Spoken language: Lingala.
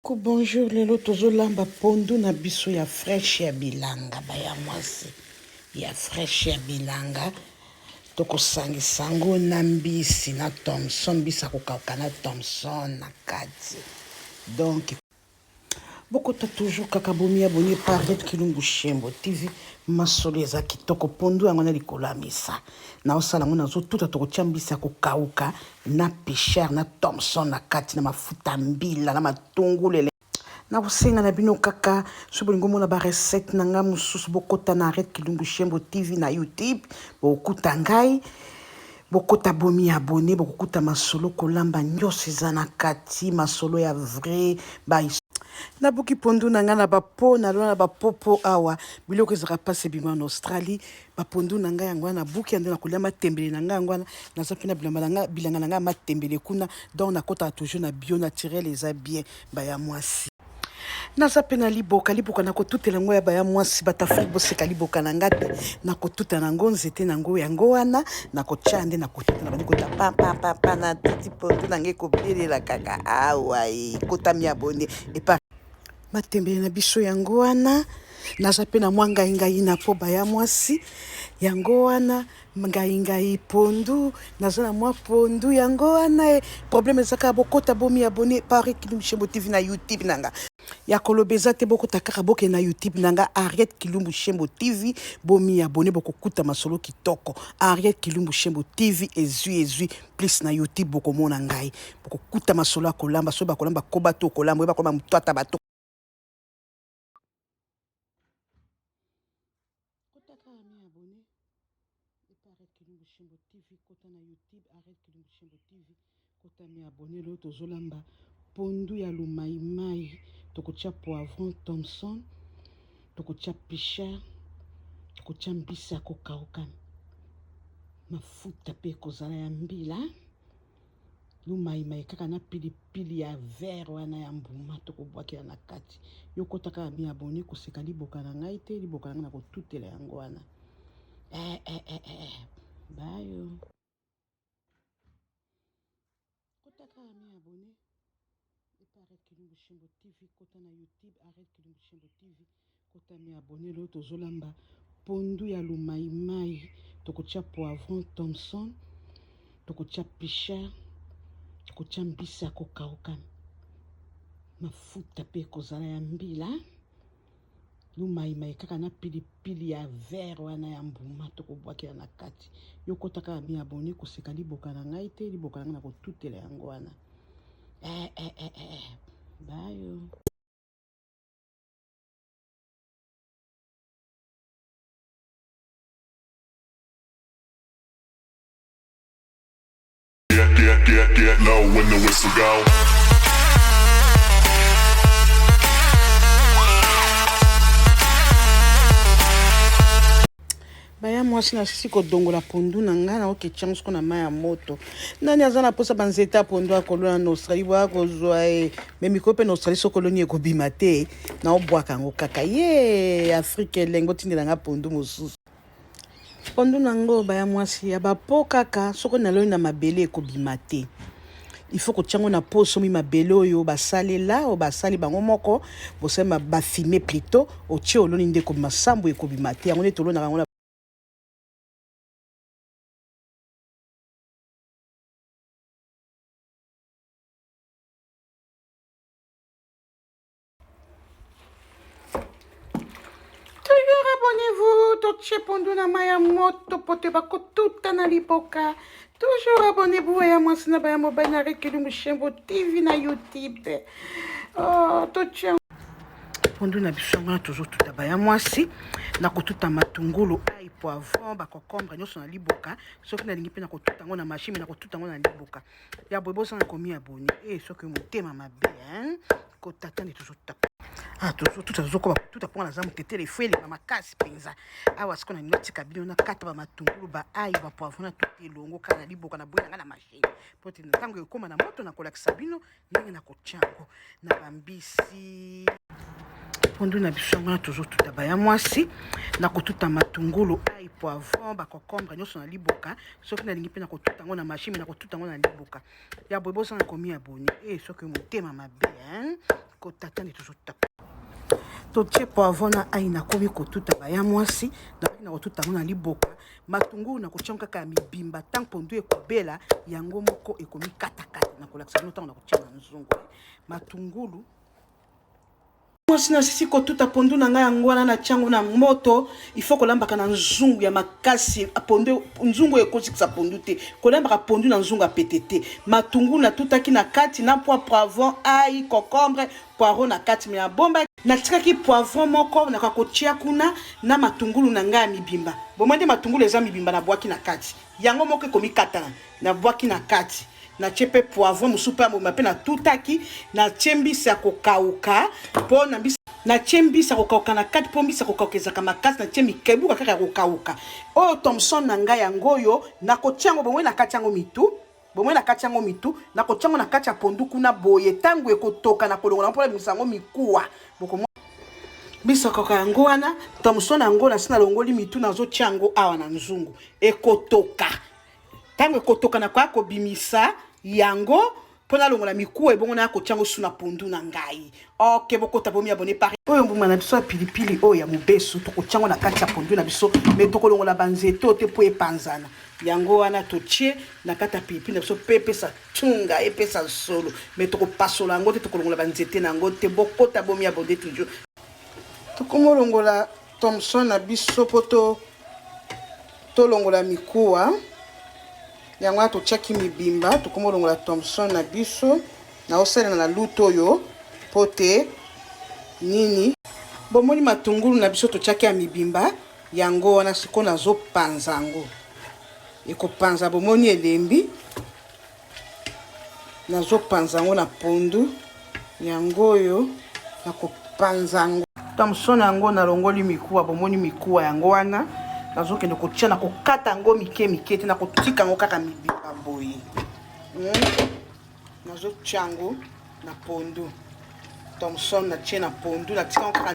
Coucou, bonjour, lelo tozolamba pondu na biso ya fresh ya bilanga baya mwasi ya fresh ya bilanga tokosangisa yango na mbisi na thomson mbisi akokauka na thomson na kati donc bokota toujours kaka bomi abonne par Kilungu Shembo TV masolo eza kitoko pondu yango na likolo ya mesa naosala yango nazotuta tokotia mbisi ya kokauka na pechar na thomson na kati na mafuta mbila na matungulu nakosenga na bino kaka soki bolingi omona barecette na ngai mosusu bokota na Arrête Kilungu Shembo TV na YouTube bokokuta ngai bokota bomi abonné bokokuta masolo kolamba nyonso eza na kati masolo ya vrai ba nabuki pondu na ngai na bapo nalona na bapopo awa biloko ezalaka mpasi ebima na Australie bapondu na ngai yango wana nabuki yango nakolia matembele na ngai yango wana naza mpe na bilamba na ngai bilanga na ngai ya matembele kuna donc nakotaka toujours na bio naturel eza bien baya mwasi naza mpe na liboka liboka nakotutela yango ya baya mwasi bato Afrique boseka liboka na nga te nakotuta nango nzete nango yango wana nakotya nde nakotuta na bandi kota pampapampa na tuti pondu na ngai ekobelela kaka awa ekotami abonné epa matembele na biso yango wana naza mpe na mwa ngai ngai na po baya mwasi yango wana ngai ngai pondu naza na mwa pondu yango wana e problème eza kaka bokota bomi abonné par Kilumbu Shembo TV na YouTube na nga ya koloba eza te bokota kaka bokende na YouTube na nga Ariette Kilumbu Shembo TV bomi abonné bokokuta masolo kitoko Ariette Kilumbu Shembo TV ezwi ezwi plus na YouTube bokomona ngai bokokuta masolo ya kolamba soki bakolamba koba to kolamba oyeba kolamba moto ata bato kota kaka mi abonné epa Arrête Kilumbu Shembo TV kota na YouTube Arrête Kilumbu Shembo TV kota mi abonné lelo tozolamba pondu ya lumaimai tokotia poivron thomson tokotia pichard tokotia mbisi ya kokauka mafuta mpe ekozala ya mbila lumaimai kaka na pilipili ya vert wana ya mbuma tokobwakela na kati yo kota kaka mi abonné koseka liboka na ngai te liboka na ngai nakotutela yango wana eh, eh, eh, eh. bayo kota kaka mi abonné epa Arrête Kilumbu Shembo TV kota na YouTube Arrête Kilumbu Shembo TV kota mi abonné lelo tozolamba pondu ya lumaimai tokotia poivron thomson tokotia pichard tokotia mbisi ya kokauka mafuta mpe ekozala ya mbila lumaimai kaka na pilipili ya vert wana ya mbuma tokobwakela na kati yo kota kaka mi abonné koseka liboka na ngai te liboka na ngai nakotutela yango wana eh, eh, eh, eh. bayo Get, get, get, get low when the whistle go. Baya mwasi na sisi kodongola pondu na ngai naoke tiango soko na mai ya moto nani aza na mposa banzete ya pondu akolona na Australie boya kozwa ye me mikolo mpe na Australie soki oloni ekobima te naobwaka yango kaka ye Afrique elenge botindela nga pondu mosusu pondu na yango baya mwasi ya bapo kaka soki naloni na mabele ekobima te il faut kotia yango na po osomi mabele oyo basalela oyo basali bango moko bosali bafime plutôt otie oloni nde ekobima sambo ekobima te yango nde tolonaka yango na Toujours abonnez-vous, totie pondu na mai ya moto poto bakotuta na liboka. Toujours abonnez-vous ya mwasi na baya mobali na Rekeli Mushembo TV na YouTube. Oh, totie pondu na biso yango wana tozotuta baya mwasi na kotuta matungulu ai poivron bakokombre nyonso na liboka soki nalingi mpe na kotuta yango na machine me na kotuta yango na liboka ya boye bosanga komi abonné e soki motema mabe hein kotata nde tozotuta ah tozotuta tozokoba kotuta mpo naza motetele efo eleka makasi mpenza awa sikoyo nalingi natika bino nakata bamatungulu baayi bapoivron natuta elongo kaka na liboka na boye na ngai na machine mpo te ntango ekóma na moto nakolakisa bino ndenge nakotia yango na bambisi pondu na biso yango wana tozotuta baya mwasi nakotuta matungulu ai poivron bakokombre nyonso na liboka soki nalingi mpe nakotuta yango na machine me nakotuta yango na liboka ya boye bosanga komi abonné e soki motema mabe hein? Kotatani tozotapa, totie poivron na ai. Nakomi kotuta, baya mwasi, nakoki na kotuta yango na liboka. Matungulu nakotia kaka ya mibimba. Ntango pondu ekobela, yango moko ekomi katakata. Nakolakisa bino ntango nakotia na nzungu matungulu. Mwasi, nasisi kotuta pondu na ngai, yango wana natia yango na moto. Il faut kolambaka na nzungu ya makasi pondu. Nzungu ekosikisa pondu te, kolambaka pondu na nzungu ya pete te. Matungulu natutaki na kati na poivron, ail, concombre, poireau na kati. Me nabomba, natikaki poivron moko, naka kotia kuna na matungulu na ngai ya mibimba. Bomoi nde matungulu eza mibimba, nabwaki na kati, yango moko ekomi katana. Nabwaki na kati, natie mpe poivron mosusu mpe ya mobimba mpe natutaki. Natie mbisi ya kokauka mpo na mbisi, natie mbisi ya kokauka na kati mpo mbisi ya kokauka ezalaka makasi. Natie mikebuka kaka ya kokauka. Oyo thomson na ngai, yango oyo nakotia yango bomoi na kati yango mitu, bomoi na kati yango mitu. Nakotia yango na kati ya pondu kuna boye. Ntango ekotoka, na kolongola mpona bimisa yango mikuwa. Biso kaka yango wana thomson yango, nasi nalongoli mitu, nazotia yango awa na nzungu. Ekotoka, ntango ekotoka, nakoya kobimisa yango mpo nalongola mikuwa, ebongo naya kotia yango su na pondu na ngai. Ok, bokota, bomi abonner pari. Oyo mbuma na biso ya pilipili oyo ya mobesu, tokotia yango na kati ya pondu na biso, me tokolongola banzete oyo te mpo epanzana. Yango wana totie na kati ya pilipili na biso mpe epesa tunga, epesa solo, me tokopasola yango te, tokolongola banzete na yango te. Bokota, bomi abonner toujours. Tokomolongola thomson na biso mpo to tolongola mikuwa. Yango wana totiaki mibimba. Tokomolongola thomson na biso, naosalela na lutu oyo mpo te nini. Bomoni matungulu na biso totiaki ya mibimba, yango wana sikoyo nazopanza yango, ekopanza. Bomoni elembi, nazopanza yango na pondu. Yango oyo nakopanza yango thomson yango, nalongoli mikuwa. Bomoni mikuwa, yango wana nazokende kotia. Na kokata yango mike mike te, nakotika yango kaka mibimba boye. Nazotia yango na pondu. Thomson natie na pondu, natika yango kaka.